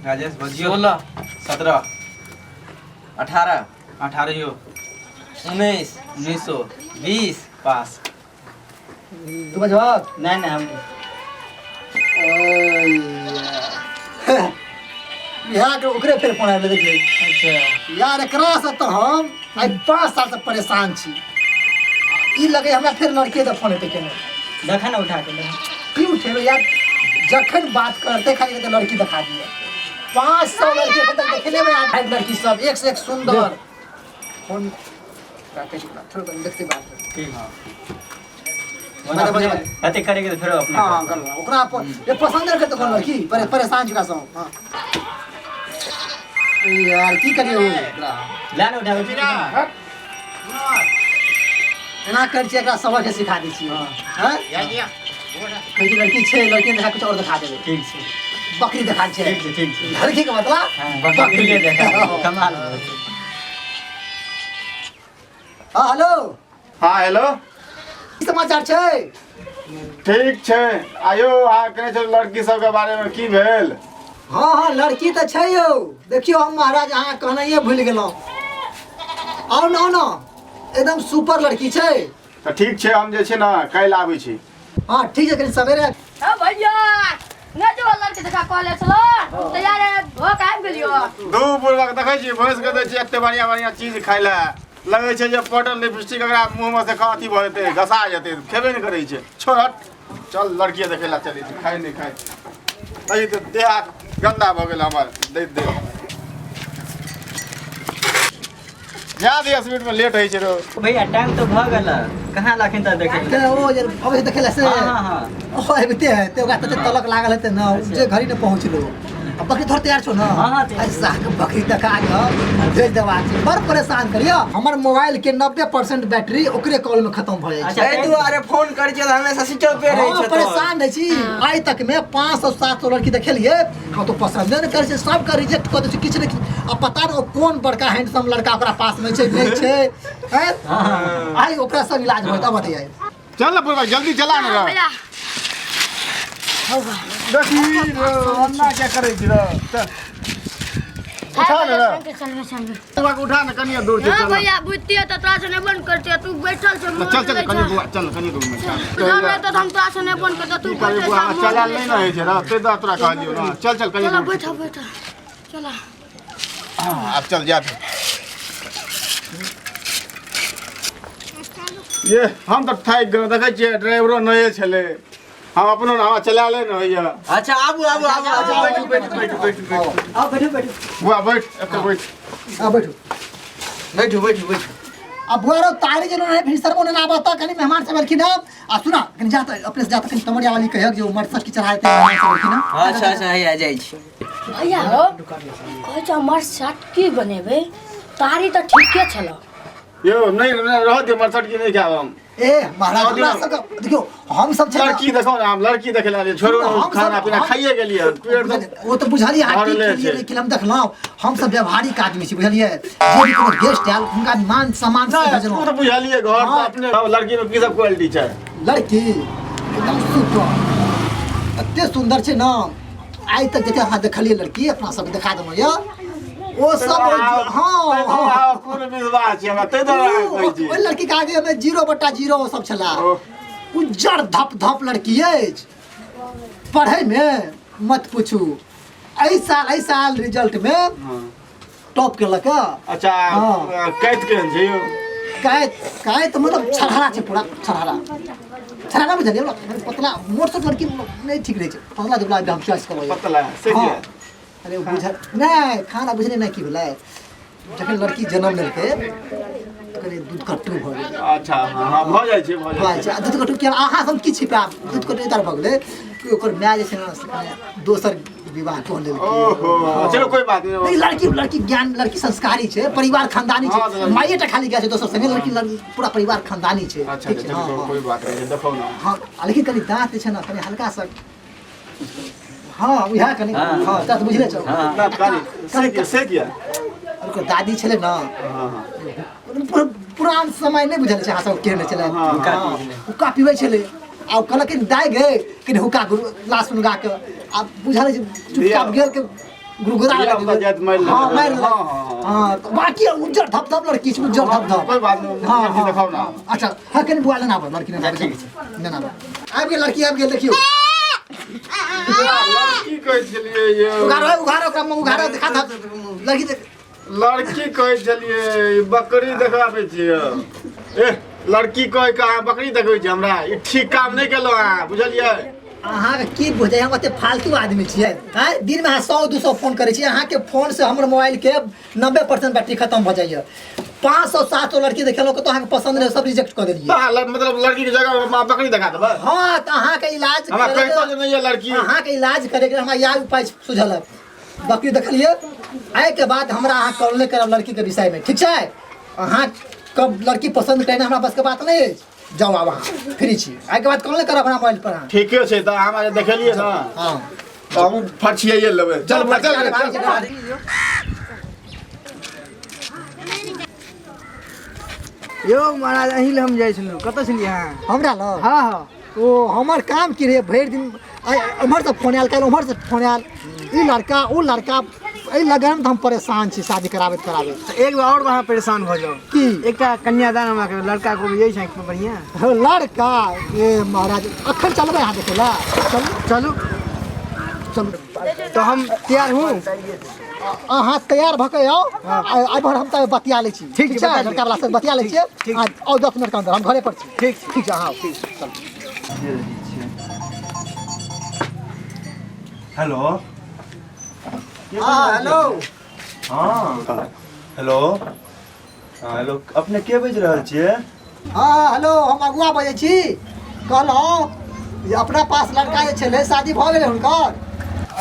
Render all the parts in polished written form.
राजेश बजियो। 16। 17। 18। 18 यो। 19। 19। 20। पास। तू बजबा? नहीं नहीं, हम बिहार के ओकरे फेर फोन आबि देखिए। अच्छा। यार, एकरा से तऽ हम आइ 5 साल से परेशान छी। ई लगे हमरा फेर लड़के तऽ फोन हेतै केने। देखा ना, उठा के देखा। की उठेबै यार, जखन बात करते खाली कहते लड़की देखा दिए। 500 लड़की एखन तक देखेले में आठ लड़की सब एक से एक सुंदर। फोन राखे छी थोड़ा, कनी देखते बात। ठीक। बजे, बजे। अति करेंगे तो फिर अपने हाँ, कर लो। ओकरा ये पसंद नहीं करते कोन लड़की, परेशान चुका सब। हाँ यार, की करियो ओकरा? ला ना, उठा के। एना कर छियै, एकरा सबक सिखा दै छियै। हाँ, कहै छै लड़की छै, लड़की देखा कुछ और देखा देबै। ठीक छै। बकरी देखा छै। ठीक छै, ठीक छै। लड़की के मतलब हाँ, बकरी देखा, कमाल। हाँ, हेलो। हाँ, हेलो। की समाचार छै? ठीक छै। आयो, अहाँ कहै छलहुँ लड़की सबके बारेमे, की भेल? हाँ हाँ, लड़की तऽ छै यौ। देखियौ, हम महाराज अहाँ कहनाइए भूलि गेलहुँ। आउ ने, आउ ने, एकदम सुपर लड़की छै। तऽ ठीक छै, हम जे छै ने काल्हि आबै छी। हाँ, ठीक छै, कनि सवेरे। हाँ भैया, नहीं जो लड़की देखा कॉलेज चलो तैयार है हो के आबि गेलियो। दू बुढ़बाक देखै छी, भैंस के दै छी एते बढ़िआँ बढ़िआँ चीज खाइ लए, लगै छै जे पटल लिपस्टिक एकरा मुँहमे से अथी भऽ जेतै, घसा जेतै, खेबे नहि करै छै। छोड़, हट, चल लड़किए देखै लए चलै छी। खाइ नहि खाइ, अही तऽ देह हाथ गन्दा भऽ गेल हमर दैत दैत। जा 10 मिनटमे लेट होइ छै रौ। भैया, टाइम तो भऽ गेल, कहाँ लाखिन तऽ देखे? तऽ ओ जे अबै छै देखै लए से। हाँ हाँ हाँ। ओ अबिते है ते ओकरा तते तलक लागल हेतै ने जे घड़ी ने पहुँचलो। आ बकरी तोहर तैयार छौ ने? हाँ, हाँ, तैयार। ऐसा के बकरी देखा के भेज देबाक छै। बड़ परेशान करियो, हमर मोबाइल के 90% बैटरी ओकरे कॉल में खत्म भऽ जाइ छै। अच्छा। एहि दुआरे फोन करै छियै तऽ हमेशा स्विच ऑफ पे रहै हाँ, छै। परेशान रहै छी। आइ तक में 500 700 लड़की देखेलिए, कतौ पसंदे नहि करै छै, सबके रिजेक्ट कऽ दै छै किछु ने किछु। आ पता नहि ओ कोन बड़का हैंडसम लड़का ओकरा पास में छै, नहि छै हैं? आइ ओकरा सब इलाज होत, अब बतैयै। चल ने बुढ़बा, जल्दी चला ने रौ। भैया। देखी रौ, अन्ना क्या करै छी रौ? चल, उठा ने रौ। चलबे, चलबे। बुढ़बा के उठा ने, कनिए दूर छै। हाँ। चल। भैया, बुझतियै तऽ तोरा से नहि बंद करतियै। तू बैठल छै, मोन चल चल, लगै कनि छै। बुआ, चल कनि दूर में चल। बुझल रहतौ तऽ हम तोरा से नहि बंद करतौ। तू की करबै बैठल बुआ, छै, मोन चलायल लगै नहि ने होइ छै रौ, ताहि दुआरे तोरा कहलियौ ने। चल चल, कनि चलो। दूर छै। बैठो बैठो, चलो। हाँ, आब चल जा। ये हम तऽ थाकि गेलहुँ। देखै छियै, ड्राइवरो नये छलै, हम अपनो हमरा चलायले ने होइए। अच्छा, आबू आबू आबू आबू, बैठू बैठू बैठू बैठू बैठू। आओ, बैठो बैठो। बुआ, बैठ, एतऽ बैठ। आ बैठू। बैठू बैठू बैठू। आ बुआ रो, तारी जे रहे फिर सरमो ने आबत, कनि मेहमान सब एलखिन हँ। आ सुना, कनि जा तऽ अपने से जा तऽ कनि तमरिया वाली कहक जे मरसट की चढ़ा देते, मेहमान सब एलखिन हँ। अच्छा अच्छा, हैया जाइ छी। भैया हो, कहै छै हमर शर्ट की बनेबै? तारी तऽ ठीके छल। यौ, नहि नहि, रहऽ दियौ, मरसट की नहि खायब हम। ए महाराज, हमरा सबके देखियौ, हम सब छै ने- लड़की देखो ने, हम लड़की देखे ला छोड़ू। हम सब- खाना पीना खाइए गेलियै, पेट तऽ ओ तऽ बुझलियै अहाँ की भरले खेलियै छै। नहि खेलियै, हम देखलहुँ। हम सब व्यवहारिक आदमी छी, बुझलियै? जे भी कोनो गेस्ट आयल, हुनका मान सम्मान से नहि, तू भेजलहुँ। तऽ बुझलियै घर तऽ हाँ। अपने। लड़की में की सब क्वालिटी छै? लड़की एकदम सुपर, एते सुन्दर छै ने, आइ तक जते अहाँ देखलियै लड़की, अपना सब देखा देलहुँ यऽ, ओ सब हाँ हाँ। पूर्ण विश्वास छै हमरा, ताहि दुआरे अहाँके कहै छी। ओहि लड़की के आगे में 0/0 ओ सब छला। ओह। उज्जर धप धप लड़की अछि। पढ़ै में मत पूछू, एहि साल रिजल्ट में टॉप केलक हँ। अच्छा। हाँ। कैत केहन छै यौ? काय काय तऽ मतलब छरहरा छै, पूरा छरहरा छरहरा, बुझलियै? मतलब पतला मोट सोट लड़की नहि ठीक रहै छै, पतला दुबला हम चॉइस करबै। पतला से हाँ। किया? अरे, ओ बुझल नहि, खाना बुझले नहि की भेलै, जखन लड़की जन्म लेलकै तऽ कनि दूध कट्टू भऽ गेलै। अच्छा, हाँ हाँ, भऽ जाइ छै, भऽ भऽ जाइ जाइ छै। आ दूध कट्टू किया अहाँ सब की छिपायब? दूध कट्टू एहि भऽ गेलै कि ओकर माय जे छै ने से कनि दोसर विवाह कऽ लेलकै। ओहो, चलो कोई बात नहीं। लेकिन लड़की लड़की ज्ञान, लड़की संस्कारी छै, परिवार खानदानी हाँ, छै। तऽ माइए टा खाली गेल छै दोसर संगे, लड़की लड़की पूरा परिवार खानदानी छै। अच्छा। ठीक छै। चलो। हाँ हाँ। कोई बात नहीं, देखो ना। हाँ, आ लेकिन कनि दाँत जे छै ने, कनि हल्का सा, हाँ, उएह कनि। हाँ, तऽ बुझले छौ। हाँ। ना, काली से किया, से किया? ओकर दादी छलै ने, हाँ हाँ पुरान समय नहि बुझल छै अहाँ सब केहन छलै। हाँ, हुक्का हाँ, पीबै छलै। हुक्का पीबै छलै आ ओ कहलक कि दाइ गे, कनि हुक्का गुरु लास्ट सुनगा के। आ बुझल छै, चुपचाप गेल के गुरगुरा ये हमरा जाइत मारि लेलक। हाँ मारि लेलक। हाँ, हाँ, हाँ तऽ बाकी उज्जर धप धप लड़की छै उज्जर धप धप कोई बात नहीं हाँ, लड़की हाँ, देखाउ ना अच्छा हाँ कनि बुआ लेना आबो लड़की लेना ठीक लेना आबो आबि गेल लड़की आबि गेल देखियौ लड़की कहै छलियै यौ उघारो उघारो ओकरा मुँह उघारो देखा था लड़की देख लड़की कहै छलियै बकरी देखाबै छियै ए लड़की कहि के अहाँ बकरी देखबै छी हमरा ई ठीक काम नहि केलहुँ अहाँ बुझलियै अहाँके की बुझै हम ओते फालतू आदमी छियै आँय दिनमे अहाँ 100 200 फोन करै छी अहाँके फोनसँ हमर मोबाइलके 90% बैटरी खतम भऽ जाइए 500 700 लड़की देखेलहुँ कतौ अहाँके पसन्द नहि सब रिजेक्ट कऽ देलियै तऽ अहाँ मतलब लड़की के जगह हमरा बकरी देखा देबै हाँ तऽ अहाँके इलाज हमरा करैके- कहितो जे नहि यऽ लड़की अहाँके इलाज करैके हमरा इएह उपाय सुझल बकरी देखलियै एहिके बाद हमरा अहाँ कॉल नहि करब लड़कीके विषयमे ठीक छै अहाँ कब लड़की पसन्द करेना हमरा बसके बात नहि अछि जाउ आब अहाँ फ्री छी एहिके बाद कॉल नहि करब हमरा मोबाइल पर अहाँ ठीके छै तऽ अहाँ हमरा जे देखेलियै ने हाँ तऽ हमहूँ फरिछियाइए लेबै चल चल चल यौ महाराज अहीं लए हम जाइ छलहुँ कतऽ छलियै अहाँ हमरा लग हँ हँ ओ हमर काम की रहै भरि दिन आइ एम्हरसँ फोन आयल काल्हि ओम्हरसँ फोन आयल ई लड़का ओ लड़का एहि लगनमे तऽ हम परेशान छी शादी कराबैत कराबैत तऽ एक बेर आओर अहाँ परेशान भऽ जाउ की एकटा कन्यादान हमरा करू, लड़का को यही आँखिमे बढ़िआँ हो, लड़का ए महाराज अखन चलबै अहाँ देखै लए चलू चलू चलू तऽ हम तैयार हूँ अहाँ तैयार भऽ के आउ आइ भर हम तऽ बतिया लै छी ठीक छै, छै बता लड़का वाला से बतिया लै छियै ठीक। अहाँ आउ 10 मिनट के अंदर हम घरे पर छी ठीक छै। ठीक छै अहाँ आउ चलू हेलो हाँ हेलो हाँ हेलो हाँ हेलो अपने के बाजि रहल छियै हाँ हेलो हम अगुआ बजै छी कहलहुँ जे अपना पास लड़का जे छलै शादी भऽ गेलै हुनकर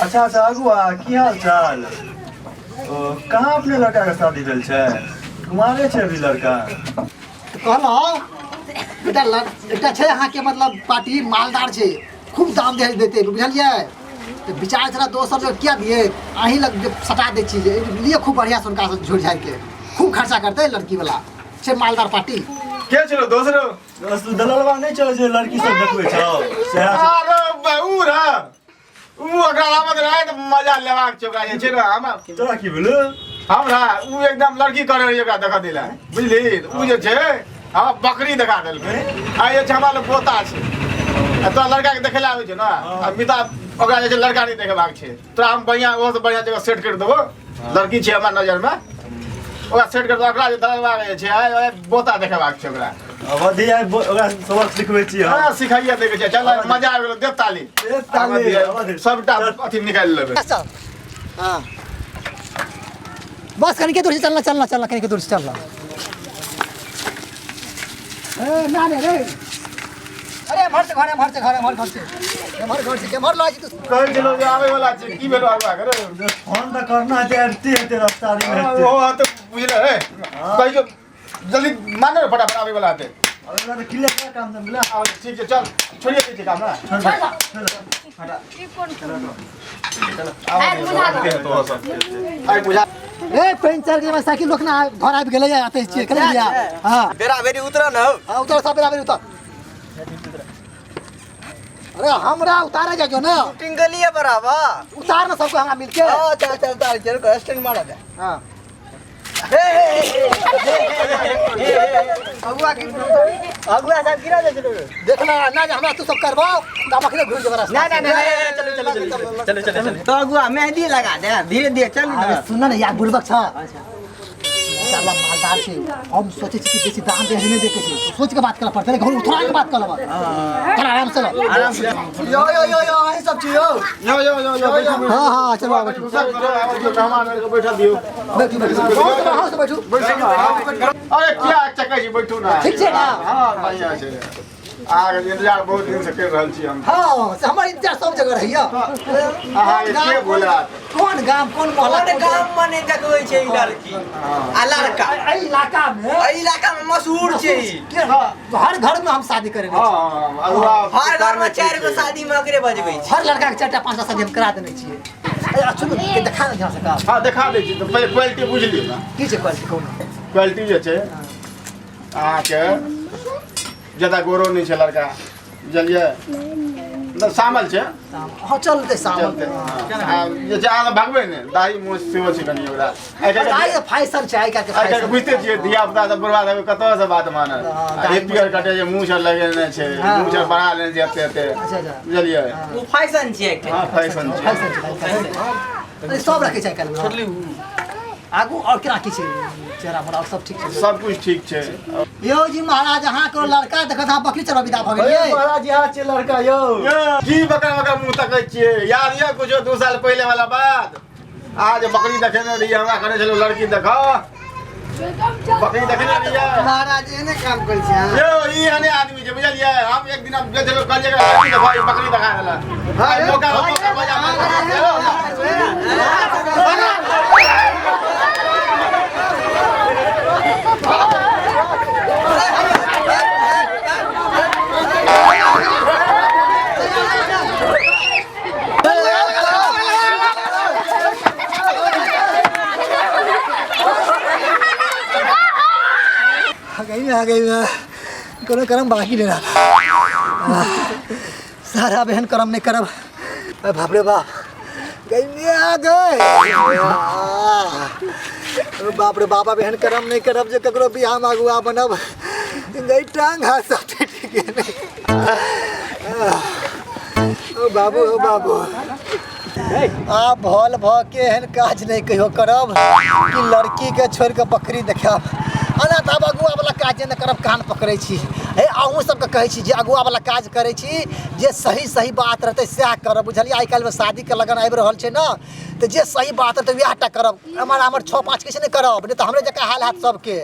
अच्छा अच्छा अगुआ की हाल चाल ओ कहाँ अपने लड़का के शादी भेल छै कुमारे छै अभी लड़का तऽ कहलहुँ एकटा एकटा छै अहाँके मतलब पार्टी मालदार छै खूब दाम दहेज देतै बुझलियै तऽ विचार छलै दोसर जगह किया दियै अहीं लग जे सटा दै छी जे लिअ खूब बढ़िआँसँ हुनकासँ झोड़ि झाड़िके खूब खर्चा करतै लड़कीवला छै मालदार पार्टी के छलो दोसरो दोस्त दललवा नहि छौ जे लड़की सब देखबै छौ सएह छै। अरे बे, ऊ रह ऊ ओकरा आमद रहै तऽ मजा लेबाक छै ओकरा जे छै ने हमरा तोरा की भेलौ हमरा ऊ एकदम लड़की करे रही ओकरा देखऽ दिला बुझली ऊ जे छै हमरा बकरी देखा देलकै आ जे छै हमरा लग पोता छै आ तोरा लड़का के देखे लए आबै छै ने आ मिता ओकरा जे छै लड़का नहि देखेबाक छै तोरा हम बढ़िआँ ओहोसँ बढ़िआँ जगह सेट करि देबो लड़की छै हमरा नजरमे ओकरा सेट कर ओकरा जे दरबार जे छै आइ आइ बोता देखेबाक छै ओकरा अवधि आइ ओकरा सबक सिखबै छी हम हँ सिखाइए दैके छै चल मजा आबि गेलो दे ताली दे ताली, अवधि। सबटा अथी निकालि लेबै चल हाँ बस कनिके दूर से चलना चलना चलना कनिके दूर से चलना ए ना रे रे अरे एम्हर से घर एम्हर से घर एम्हर घर से एम्हर घर से एम्हर लऽ छी तू कहै छलहुँ जे आबै वाला छै की भेलो आगू आगे रे फोन तऽ करना हेतै अबिते हेतै रफ्तारी मे हेतै ओ तऽ बुझले हे कहियो जल्दी मानो रे फटाफट आबै वाला हेतै अरे तऽ क्लियर कर काम सब मिला आबै ठीक छै चल छोड़िए दै छै काम ना आइ बुझा ए पेंचर के साइकिल रोकना घर आबि गेलै आते छियै कने लिया हां बेरा बेरी उतर न हौ हां उतर सब बेरा बेरी उतर अरे हमरा उतारे जा जो ना टिंगलिए बराबर उतार ना सबको हमरा मिलके हां चल चल उतार चल को स्टैंड मारा दे हां अगुआ की अगुआ साहब गिरा दे चलो देखना ना जे हमरा तू सब करबो त हम अखने घुरि जेबै रास्ता ना ना ना चलो चलो चलो चलो चलो चलो तो अगुआ मेहंदी लगा दे धीरे धीरे चल अरे सुन न यार बुड़बक छ साला मालदार छै हम सोचै छी कि बेसी दाम दहेज नहि दैके छै सोच के बात करऽ पड़तै घर उठा के बात करऽ चल आराम से चल आराम से यो यो यो यो अहीं सब छी यो यो यो यो यो बैठू हाँ हाँ चलो आओ बैठू सब करो आबै दियौ मेहमान आर के बैठल दियौ बैठू बैठू आराम से बैठू अरे क्या चकै छी बैठू ना ठीक छै ना? हाँ बढ़िआँ छै अहाँके इंतजार बहुत दिन से करि रहल छी हम हाँ से हमर इंतजार सब जगह रहैया अहाँके के बोलत कोन गाम कोन मोहल्ला कोन गाम मने देखबै छै ई लड़की आ लड़का एहि इलाका में एहि इलाका में मशहूर छै ई। हर घर में हम शादी करेने छी हाँ अगुआ हर घर में चारि गो शादी में ओकरे बजबै छै हर लड़का के चारिटा पांचटा शादी हम करा देने छियै अरे सुनू के देखा ने ध्यान से काम हाँ देखा दै छी तऽ पहिले क्वालिटी बुझि लियौ ने की छै क्वालिटी कहू ने क्वालिटी जे छै अहाँके ज्यादा गोरो नहि छै लड़का बुझलियै मतलब सामल छै। हँ, चलतै सामल। चलतै। आ जे छै अहाँ भगबै ने, दाढ़ी मोछ सेहो छै कनि ओकरा। आइ काल्हि आइ फैशन छै आइ काल्हि के। आइ काल्हि फैशन बुझिते छियै, धिया पुता सब बर्बाद हेबै कतऽ से बात मानत। हँ, आ दाढ़ी हेयर कटे छै, मुँह सब लगेने छै, मुँह सब बढ़ा लेने छै एते एते। अच्छा अच्छा। बुझलियै? ओ फैशन छियै एकटा। हँ, फैशन छै। फैशन छै, फैशन छै। अरे, सब रखै छै आइ काल्हि। आगू आओर केना की छै चेहरा मोहरा, आओर सब ठीक छै? सब कुछ ठीक छै। यौ जी महाराज, अहाँके लड़का देखत अहाँ बकरी चरबा विदा भऽ अरे गेलियै। महाराज, यहाँ छै लड़का यौ। यौ, की बकरा बकरा मुँह तकै छियै? याद यऽ कुछो 2 साल पहिले वाला बात? आज बकरी देखेने रहियै, हमरा कहने छलहुँ लड़की देख, बकरी देखेने रहियै। महाराज, एहने काम करै छै अहाँ। यौ, ई एहने आदमी छै, बुझलियै? हम एक दिन गेल छलहुँ, कहलियै एकरा लड़की देखो, ई बकरी देखा देलक। आइ मौका मौका बजा। आ गई, आ गई। कोनो करम बाकी नहीं रहा। सारा बहन करम नहीं करब। अरे बाप रे बाप, गई में आ गए। अरे बाप रे बाबा, बहन करम नहीं करब जे ककरो बियाह में अगुआ बनब। गई, टांग हाथ सब टूटि गेलै। ओ बाबू, ओ बाबू, आब भल भऽ के एहन काज नहि कहियो करब कि लड़की के छोड़ि कऽ बकरी देखायब। एना तऽ आब अगुआ वाला काज नहि करब, कान पकड़ै छी। हे, अहूँ सबके कहै छी जे अगुआ वाला काज करै छी, जे सही सही बात रहतै सएह करब, बुझलियै? आइ काल्हिमे शादीके लगन आबि रहल छै ने, तऽ जे सही बात रहतै वएह टा करब। एम्हर आम्हर छओ पाँच किछु नहि करब, नहि तऽ हमरे जकाँ हाल हैत सबके।